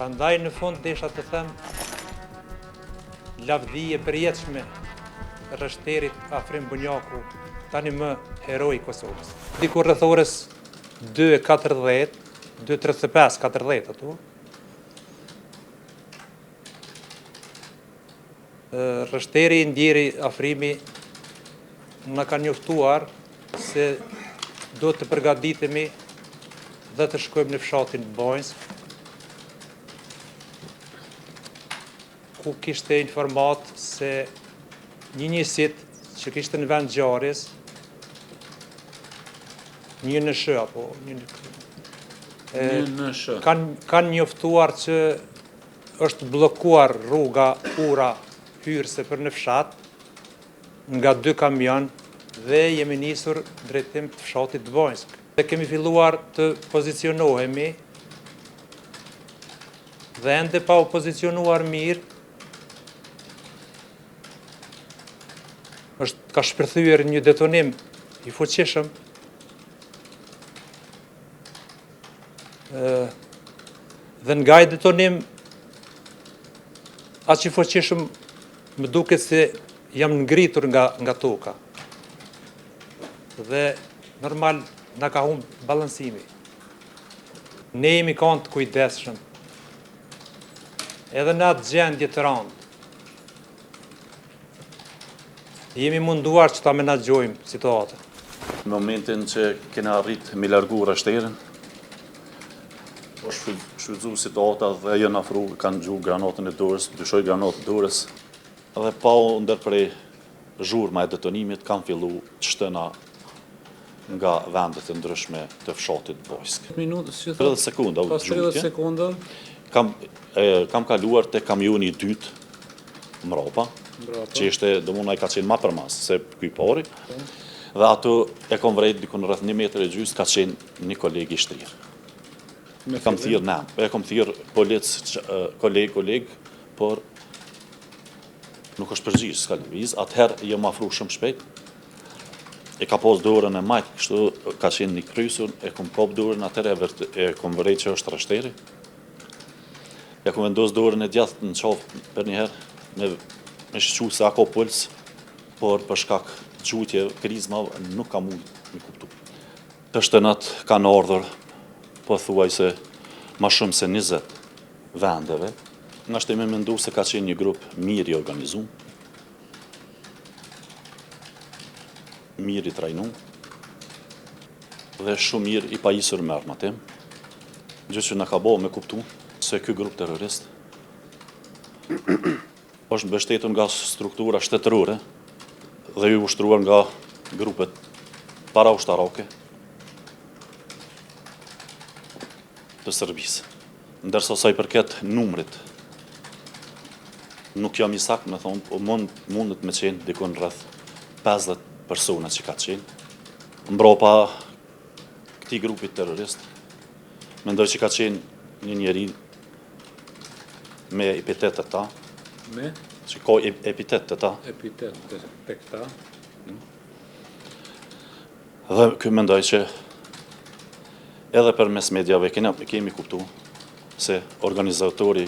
Prandaj në fund desha të them lavdi e përjetshme rreshterit Afrim Bunjaku, tani më hero i Kosovës. Diku rreth orës 2:40, 2:35, 40 ato. Rreshteri i ndjeri Afrimi na ka njoftuar se duhet të përgatitemi dhe të shkojmë në fshatin Banjskë, ku kishte informatë se një njësit që kishte në vend ngjarjes, një në shë, apo një në... Një në shë. Kanë, kanë njoftuar që është bllokuar rruga, ura hyrëse për në fshat, nga dy kamion dhe jemi nisur drejtim të fshatit Banjskë. Dhe kemi filluar të pozicionohemi dhe ende pa u pozicionuar mirë, është ka shpërthyer një detonim i fuqishëm dhe nga ai detonim aq i fuqishëm më duket se jam ngritur nga, nga toka dhe normal na ka humb balansimi Ne jemi kanë të kujdesshëm. Edhe në atë gjendje të randë. Jemi munduar që ta menaxhojmë situatën. Në momentin që kena arrit me largu rreshterin, është shfrytëzu situata dhe janë afru, kanë gju granatën e dorës, dyshoj granatë dorës, dhe pa u ndërpre zhurma e detonimit kanë fillu të shtëna nga vendet e ndryshme të fshatit Bojskë. Minutë, si thot? 30 sekonda u Pas 30 sekonda. Kam kam kaluar te kamioni i dytë mbrapa, mbrapa. që ishte, domethënë ai ka qenë ma përmas se ky i pari. Po. Dhe ato e kom vrejt dikun rreth 1 metër e gjysë ka qenë një koleg i shtrirë. E kam thirrë në, e kam thirrë polic, koleg, koleg, por nuk është përgjigj, s'ka lëviz, atëherë jam afru shumë shpejt, e ka pas dorën e majtë, kështu ka qenë i krysur, e kom kap dorën, atëherë e, vërt, e kom vërejt që është rreshteri. Ja kom vendos dorën e djathtë në qafë për njëherë, me, me shiqu se a ka puls, por për shkak gjujtje, krizmave, nuk kam mund me kuptu. Të shtënat kanë ardhur pothuajse ma shumë se 20 vendeve, nashta me mendu se ka qenë një grup mirë i organizum, mirë i trajnum dhe shumë mirë i pajisur me armatim, gjë që na ka bo me kuptu se ky grup terrorist është mbështetur nga struktura shtetërore dhe i ushtruar nga grupet paraushtarake të Serbisë. Ndërsa sa i përket numrit, nuk jam i saktë me thonë, po mund, mundet me qenë dikun rreth 50 persona që ka qenë. Mbrapa këtij grupit terrorist, mendoj që ka qenë një njeri me epitet të ta. Me? Që ka epitet të ta. Epitet të, të këta. Dhe ky mendoj që edhe përmes mediave kena, kemi kuptu se organizatori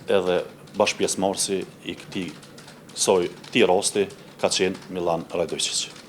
edhe bashkëpjesëmarrësi i këtij soj, këtij rasti ka qenë Milan Radojčić.